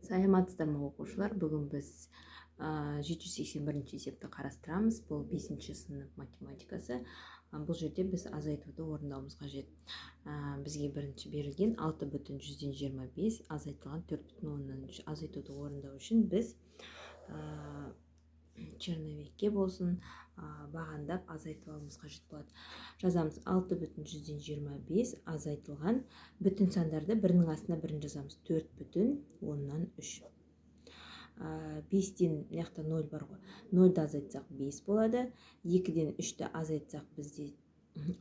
Саламатсыздар ма, оқушылар! Бүгін біз 781 есепті қарастырамыз. Бұл 5 сынып математикасы. Бұл жерде біз азайтуды орындауымыз қажет. Бізге бірінші берілген 6,25 азайтылған 4,3. Азайтуды орындау үшін біз черновикке болсын бағандап азайтып алуымыз қажет болады. Жазамыз: 6,25 азайтылған, бүтін сандарды бірінің астына бірін жазамыз, 4,3. Бестен, мына жақта ноль бар ғой, нольді азайтсақ, 5 болады. Екіден үшті азайтсақ, бізде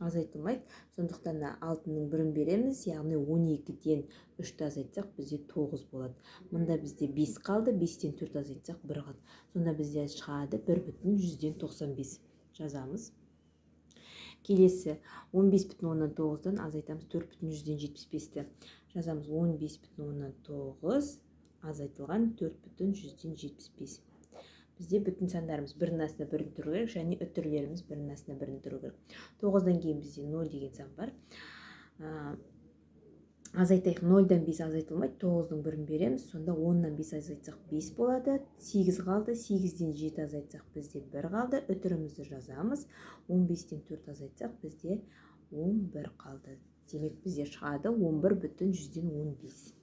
азайтылмайды, сондықтан да алтының бірін береміз, яғни 12-ден үшті азайтсақ, бізде 9 болады. Мында бізде 5 қалды, бестен төрт азайтсақ, бір қалды. Сонда бізде шығады 1,95. Жазамыз. Келесі 15,9-дан азайтамыз 4,75-ті. Жазамыз: 15,9 азайтылған 4,75. Бізде бүтін сандарымыз бірінің астына бірін тұру керек және үтірлеріміз бірінің астына бірін тұру керек. Тоғыздан кейін бізде ноль деген сан бар. Азайтайық. Нольдан бес азайтылмайды, тоғыздың бірін береміз. Сонда 10-нан бес азайтсақ, бес болады, сегіз қалды. Сегізден жеті азайтсақ, бізде бір қалды, үтірімізді жазамыз. 15-тен төрт азайтсақ, бізде 11 қалды. Демек, бізде шығады 11,15.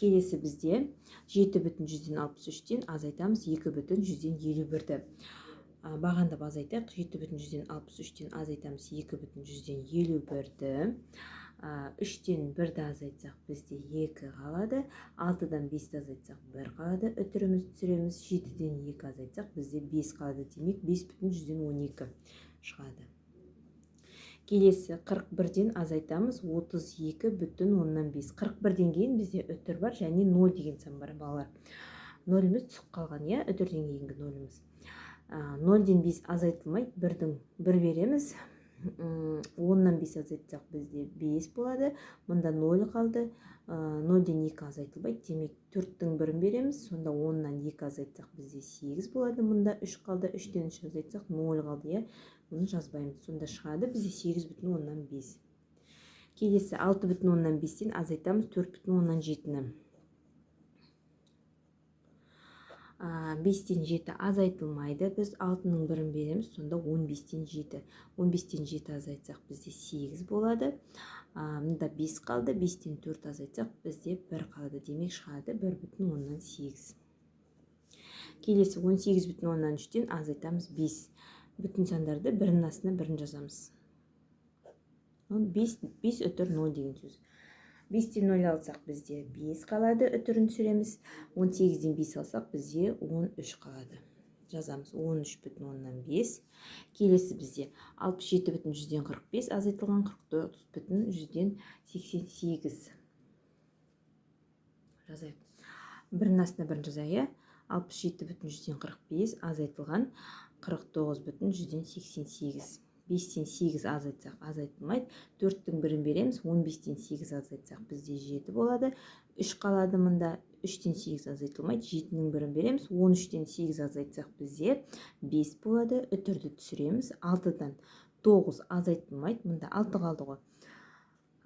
Келесі бізде 7,63-тен азайтамыз 2,51-ді. Бағандап азайтайық. 7,63-тен азайтамыз 2,51-ді. Үштен бірді азайтсақ, бізде екі қалады. Алтыдан бесті азайтсақ, бір қалады, үтірімізді түсіреміз. Жетіден екі азайтсақ, бізде бес қалады. Демек, 5,12 шығады. Келесі 41-ден азайтамыз 32,5. 41-ден кейін бізде үтір бар және ноль деген сан бар, балалар. Нөліміз түсіп қалған, иә, үтірден кейінгі нөліміз. Нөлден бес азайтылмайды, бірдің бір береміз. 10-нан бес азайтсақ, бізде бес болады, мында ноль қалды. Нөлден екі азайтылмайды, демек, төрттің бірін береміз. Сонда 10-нан екі азайтсақ, бізде сегіз болады, мында үш қалды. Үштен үш азайтсақ, ноль қалды, иә, бұны жазбаймыз. Сонда шығады бізде 8,5. Келесі 6,5-тен азайтамыз 4,7-ні. Бестен жеті азайтылмайды, біз алтының бірін береміз. Сонда 15-тен жеті, 15-тен жеті азайтсақ, бізде сегіз болады, мында бес қалды. Бестен төрт азайтсақ, бізде бір қалады. Демек, шығады 1,8. Келесі 18,3-тен азайтамыз бес. Бүтін сандарды бірінің астына бірін жазамыз. Бес, бес үтір ноль деген сөз. Бестен ноль алсақ, бізде бес қалады, үтірін түсіреміз. 18-ден бес алсақ, бізде 13 қалады. Жазамыз: 13,5. Келесі бізде 67,45 азайтылған 49,88. Жазайық, бірінің астына бірін жазайық, иә. 67,45 азайтылған 49,88. Бестен сегіз азайтсақ, азайтылмайды, төрттің бірін береміз. 15-тен сегіз азайтсақ, бізде жеті болады, үш қалады. Мында үштен сегіз азайтылмайды, жетінің бірін береміз. 13-тен сегіз азайтсақ, бізде бес болады, үтірді түсіреміз. Алтыдан тоғыз азайтылмайды, мында алты қалды ғой,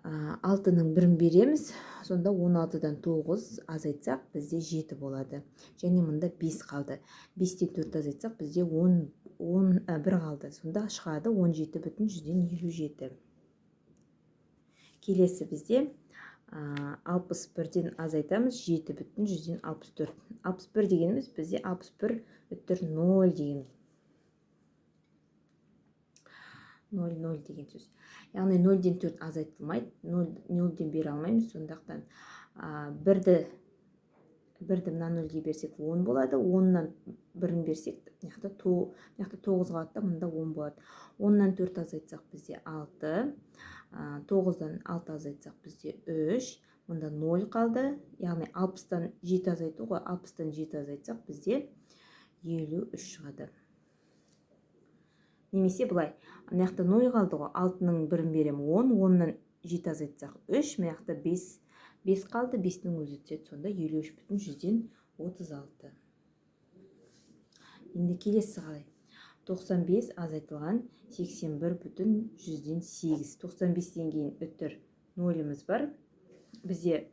алтының бірін береміз. Сонда 16-дан тоғыз азайтсақ, бізде жеті болады және мында бес қалды. Бестен төрт азайтсақ, бізде он бір қалды. Сонда шығады 17,57. Келесі бізде 61-ден азайтамыз 7,64. 61 дегеніміз бізде 61 үтір ноль деген, ноль ноль деген сөз. Яғни нөлден төрт азайтылмайды, нөлден бере алмаймыз. Сондықтан бірді мына нөлге берсек, 10 болады. 10-нан бірін берсек, мына жақта тоғыз қалады да, мында 10 болады. 10-нан төрт азайтсақ, бізде алты. Тоғыздан алты азайтсақ, бізде үш, мында ноль қалды. Яғни 60-тан жеті азайту ғой. 60-тан жеті азайтсақ, бізде 53 шығады. Немесе былай: мына жақта ноль қалды ғой, алтының бірін беремін, 10. 10-нан жеті азайтсақ, үш, мына жақта бес, бес қалды, бестің өзі түседі. Сонда 53,36. Енді келесі қалай? 95 азайтылған 81,8. 95-тен кейін үтір нөліміз бар. Бізде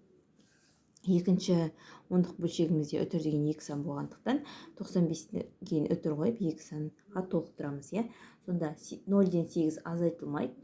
Екінші ондық бөлшегімізде үтір деген екі сан болғандықтан, 95-тен кейін үтір қойып, екі санға толықтырамыз, иә. Сонда нөлден сегіз азайтылмайды,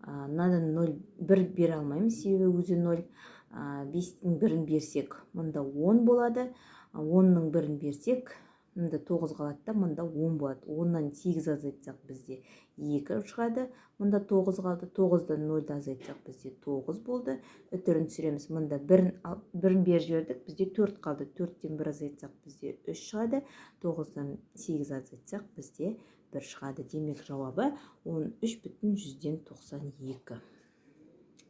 мынадан нөл бір бере алмаймыз, себебі өзі нөл. Бестің бірін берсек, мында 10 болады. Онның бірін берсек, мында тоғыз қалады да, мында 10 болады. Оннан сегіз азайтсақ, бізде екі шығады, мында тоғыз қалды. Тоғыздан нөлді азайтсақ, бізде тоғыз болды. Үтірін түсіреміз. Мында бірін беріп жібердік, бізде төрт қалды. Төрттен бір азайтсақ, бізде үш шығады. Тоғыздан сегіз азайтсақ, бізде бір шығады. Демек, жауабы 13,92.